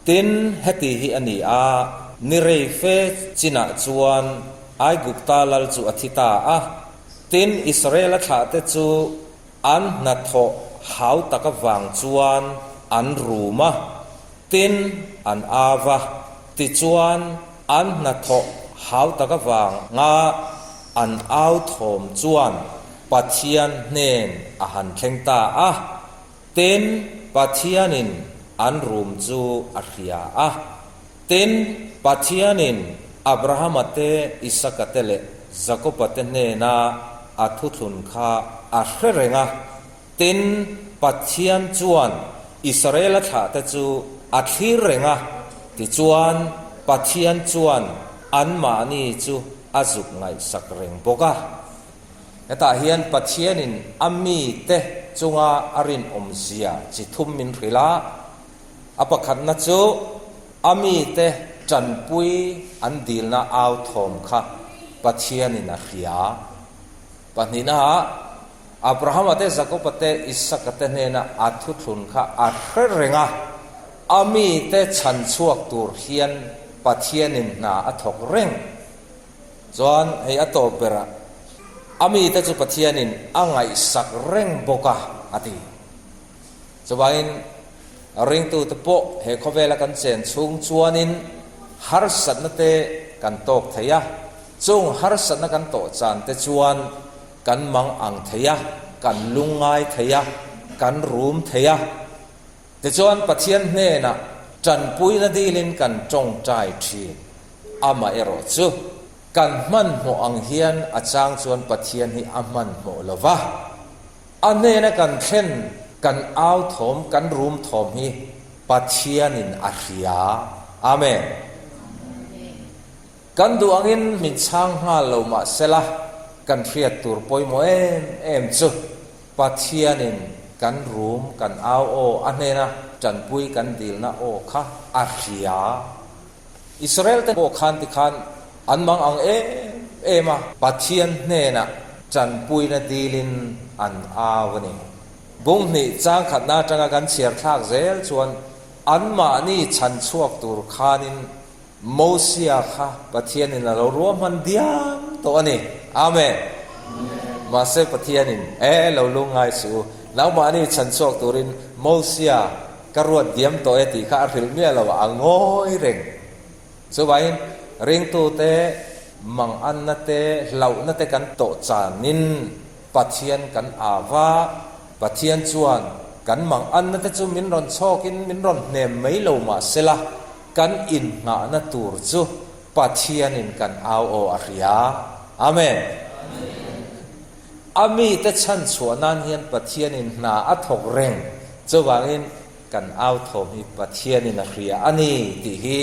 Tin, heti hi a ni a, ni rei fe chinah chuan Aigupta lal chu a thi ta a. Tin, Israela thlahte chu an hnathawh hau tak avang chuan an rum a, tin, an au va. Tichuan, an hnathawh hau tak avanga an au thawm chuan Pathian hnen a han thleng ta a. Tin, Pathianin an rum chu a hria a. Tin, Pathianin Abrahama te, Isaka te leh Jakoba te hnena a thuthlun kha a hre reng a. Tin, Pathian chuan Israela thlahte chu a thlir reng a, tichuan Pathian chuan anmahni chu a zuk ngaihsak reng bawk a. Hetah hian Pathianin a mite chunga a rinawmzia chi thum min hrilh a, a pakhatna chu a mite tanpui an dilna au thawm kha Pathianin a hria. Pahnihnaah, Abrahama te, Jakoba te, Isaka te hnena a thuthlun kha a hre reng a, a mite chhanchhuak tur hian Pathianin hna a thawk reng. Chuan hei a tawp berah a mite chu Pathianin a ngaihsak reng bawk a, a ti. Chuvangin ringtute pawh he khawvela kan chen chhung chuanin harsatna te kan tawk thei a, chung harsatna kan tawh chan te chuan kan mang ang thei a, kan lungngai thei a, kan rum thei a. Tichuan Pathian hnenah tanpuina dilin kan tawngtai thin. Amaherawh chu, kan hmanhmawh ang hian a chang chuan Pathian hi a hmanhmawh lo va. A hnena kan thlen, kan au thawm, kan rum thawm hi Pathianin a hria. Amen. Kan duh angin min chhang nghal lo mah sela, kan hriat tur pawimawh em em chu Pathianin kan rum, kan au aw, a hnena tanpui kan dilna aw kha a hria. Israel te pawh khan tikhan an mang ang em em a, Pathian hnenah tanpuina dilin an au a ni. Bung hnih chang khatna atanga kan chhiar thlak zel chuan anmahni chhan chhuak tur khanin Mosia kha Pathianin a lo ruahman diam tawh a ni. Amen. Mahse Pathianin, E lo lungngai suh u, nangmahni chhan chhuak turin Mosia Ka ruat diam tawh e tih kha a hrilh miah lo a ngawi reng. Chuvangin ringtute manganna te, hlauhna te kan tawh chanin Pathian kan au a, Pathian chuan kan manganna te chu min rawn chhawkin min rawn hnem mai lo mahsela kan innghahna tur chu Pathianin kan au aw a hria. Amen. A mite chhan chhuah nan hian Pathianin hna a thawk reng, chuvangin kan au thawm hi Pathianin a hria a ni tih hi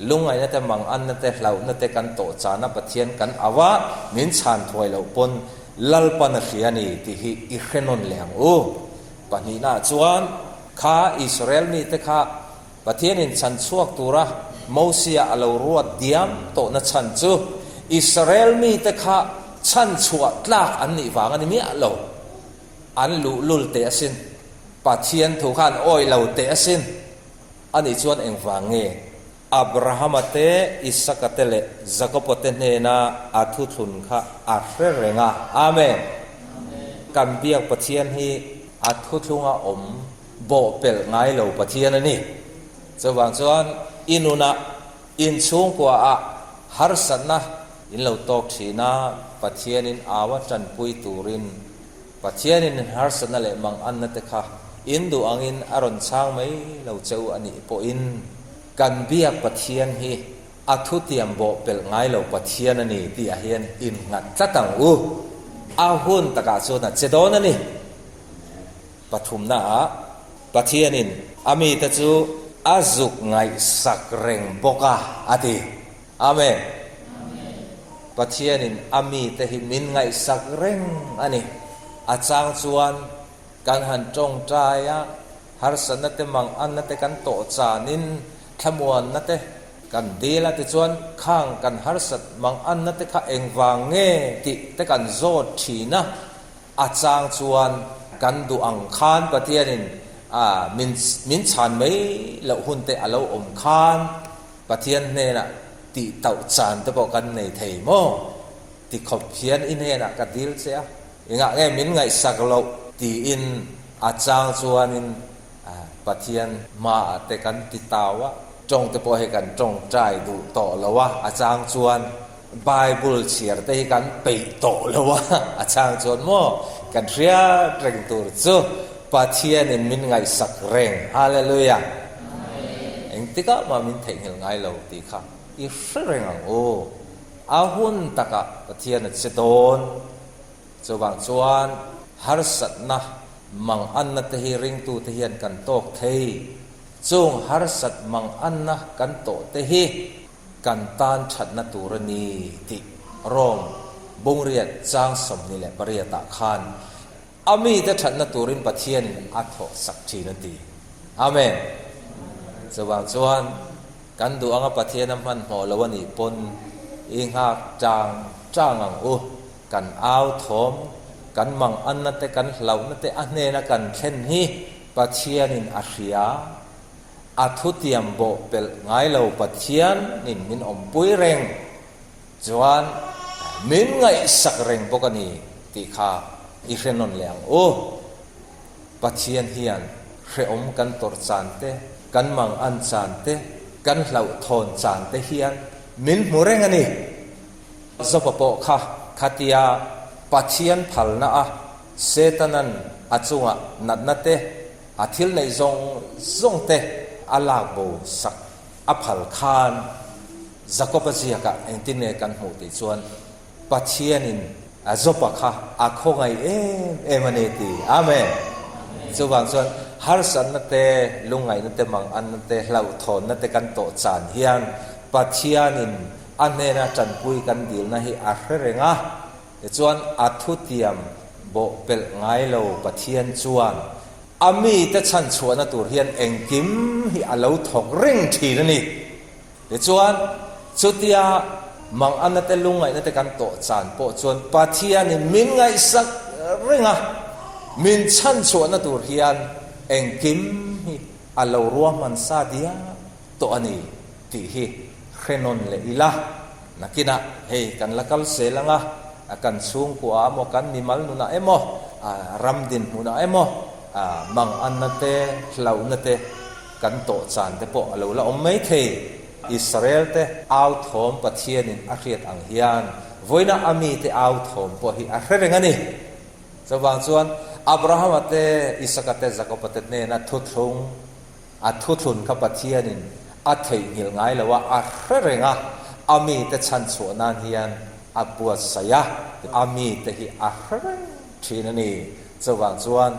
lungngaihna te, manganna te, hlauhna te kan tawh chana Pathian kan au a, min chhan thuai loh pawn Lalpan a hria a ni tih hi i hre nawn leh ang u. Pahnihnaah chuan kha Israel mite kha Pathianin chhan chhuak tura Mosia a lo ruat diam tawhna chhan chu Israel mite kha chhan chhuah tlak an nih vang a ni miah lo. An luhlul teh asin. Pathian thu kha an awih lo teh asin. Ani chuan engvang nge Abrahama te, Isaka te leh Jakoba te hnena a thuthlun kha a hre reng a. Amen. Kan biak Pathian hi a thuthlunga awm bawhpelh ngai lo Pathian a ni. Chuvang chuan i nunah, in chhungkuaah harsatna in lo tawk thin a, Pathianin au a tanpui turin Pathianin in harsatna leh manganna te kha in duh angin a rawn chhang mai lo che u a nih pawhin kan biak Pathian hi a thutiam bawhpelh ngai lo Pathian a ni tih ah hian innghat tlat ang u. A hun takah chuan a che dawn a ni. Pathumnaah Pathianin a mite chu a zuk ngaihsak reng bawk a, a ti. Amen. Pathianin a mite hi min ngaihsak reng a ni. A chang chuan kan han tawngtai a, harsatna te manganna te kan tawh chanin thlamuanna te kan dil a, tichuan khang kan harsat manganna te kha engvang nge tih te kan zawt thin a. A chang chuan kan duh ang khan Pathianin Min min chhan mai loh hun te a lo awm khan Pathian hnenah tih tauh chan te pawh kan nei thei maw? Ti khawp hian i hnenah ka dil che a, engah nge min ngaihsak loh tiin a chang chuanin Pathian hmaah te kan ti tau a, tawng te pawh hei kan tawngtai duh tawh lo a, a chang chuan Bible chhiar te hi kan peih tawh lo a, a chang chuan maw kan hriat reng tur chu Pathianin min ngaihsak reng, Hallelujah! Engtikah mah min theihnghilh ngai lo tih kha i hre reng ang u. A hun takah Pathian a che dawn. Chuvang chuan harsatna manganna te hi ringtute hian kan tawk thei. Chung harsat manganna kan tawh te hi kan tan thatna tur a ni tih Rome bungriat chang 28 ah khan a mite thatna turin Pathianin a thawh sak thin a ti. Amen. Chuvang chuan kan duh anga Pathian a hmanhmawh lo a nih pawn i nghak tang tang ang u. Kan au thawm, kan manganna te, kan hlauhna te a hnena kan thlen hi Pathianin a hria. A thutiam bawh pelh ngai lo Pathianin min awmpui reng chuan min ngaihsak reng bawk a ni tih kha i hre nawn leh ang u. Pathian hian hrehawm kan tawrh chan te, kan mangan chan te, kan hlauhthawn chan te hian min hmu reng a ni. Joba pawh kha khatia Pathian phalna a Setanan a chungah natna te, a thil neih zawng zawng te a lak bo sak a phal khan Jakoba ziakah engtin nge kan hmuh tih chuan Pathianin Joba kha a khawngaih em em a ni ti. Amen. Chuvang chuan harsatna te, lungngaihna te, manganna te, hlauhthawnna te kan tawh chan hian Pathianin A hnena tanpui kan dilna hi a hre reng a, tichuan a thutiam bawh pelh ngai lo Pathian chuan a mite chhanchhuahna tur hian engkim hi a lo thawk reng thin a ni. Tichuan, chutia manganna te lungngaihna te kan tawh chan pawh chuan Pathianin min ngaihsak reng a, min chhanchhuahna tur hian engkim hi a lo ruahman sa diak tawh a ni. Tih hi hre nawn leh ila, nakinah hei kan la kal sel anga, kan chhungkua emaw, kan mimal nunah emaw, ram dinhmunah emaw, manganna te, hlauhna te kan tawh chan te pawh a lo la awm mai thei. Israel te au thawm Pathianin a hriat ang hian vawiina a mite au thawm pawh hi a hre reng a ni. Chuvang chuan Abrahama te, Isaka te, Jakoba te hnena thuthlung, A thuthlun kha Pathianin a theihnghilh ngai lo a, a hre reng a, a mite chhanchhuah nan hian a buatsaih a, a mite hi a hre reng thin a ni. Chuvang chuan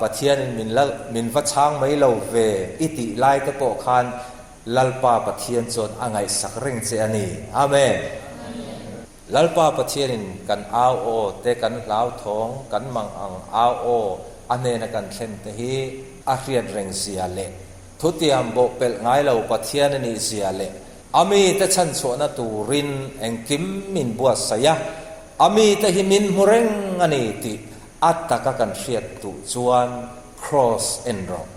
Pathianin min la min va chhang mai lo ve i tih lai te pawh khan Lalpa Pathian chuan a ngaihsak reng che a ni. Amen. Lalpa Pathianin kan au aw te kan hlauthawng kan mang ang au aw a hnena kan thlen te hi a hriat reng zia leh thutiam bawh pelh ngai lo Pathian a nih zia leh a mite chhanchhuahna turin engkim min buatsaih a, a mite hi min hmu reng a ni tih a taka kan hriat duh chuan Kraws en rawh.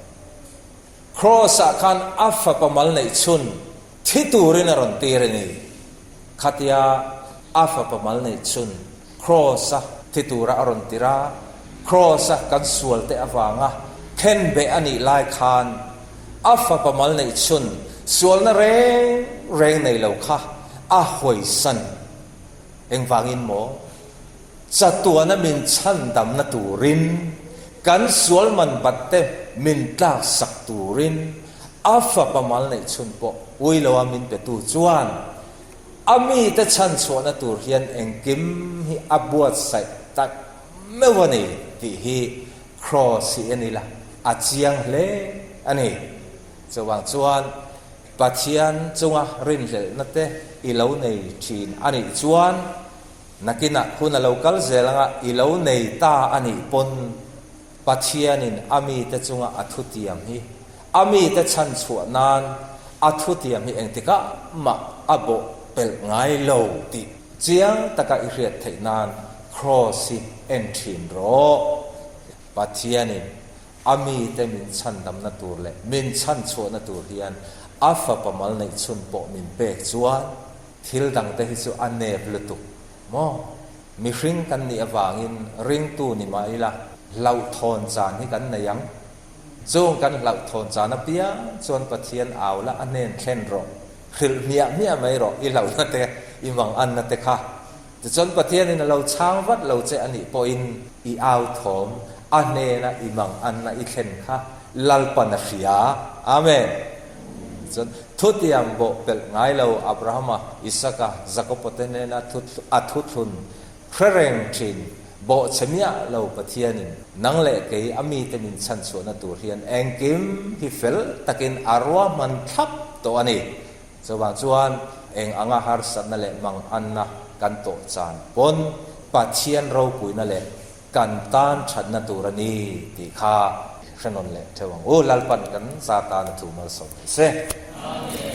Kraws-ah khan a fapa mal neih chhun thi turin a rawn tir a ni. Khatia a fapa mal neih chhun Kraws-a thi tura a rawn tir a, Kraws-a kan sualte avanga khenbeh a nih lai khan a fapa mal neih chhun sualna reng reng nei lo kha a hawisan. Engvangin maw? Chatuana min chhandamna turin, kan sual man bat te min tlak sak turin a fapa mal neih chhun pawh ui loa min petu chuan a mite chhanchhuahna tur hian engkim hi a buatsaih tak meuh a ni tih hi Kraws hi en ila a chiang hle a ni. Chuvang chuan Pathian chunga rinhlelhna te i lo nei thin a nih chuan Nakinah hun a lo kal zel anga i lo nei ta a nih pawn Pathianin a mite chunga a thutiam hi a mite chhanchhuah nan a thutiam hi engtikah mah a bawh pelh ngai lo tih chiang taka i hriat theih nan Kraws hi en thin rawh. Pathianin. A mite min chhandamna tur leh min chhanchhuahna tur hian a fapa mal neih chhun pawh min pek chuan thil dangte hi chu a nep lutuk maw? Mihring kan nih avangin ringtu ni mah ila hlauhthawn chan hi kan nei ang. Chung kan hlauhthawn chan apiang chuan Pathian au la a hnen thlen rawh, hrilh hmiah hmiah mai rawh i hlauhna te, i manganna te kha. Tichuan Pathianin a lo chhang vat lo che a nih pawhin i au thawm, a hnena i manganna i thlen kha Lalpan a hria. Amen. Tichuan thutiang bawh pelh ngai lo Abrahama, Isaka, Jakopa te hnena a thuthlun hre reng thin bawh che miah lo Pathianin nang leh kei a mite min chhanchhuahna tur hian engkim hi fel takin a ruahman thlap tawh a ni. Chuvang chuan eng anga harsatna leh manganna kan tawh chan pawn Pathian ropuina leh kan tan thatna tur a ni tih kha hre nawn leh theuh ang u. Lalpan kan za tan a thu malsawm mai se. Amen.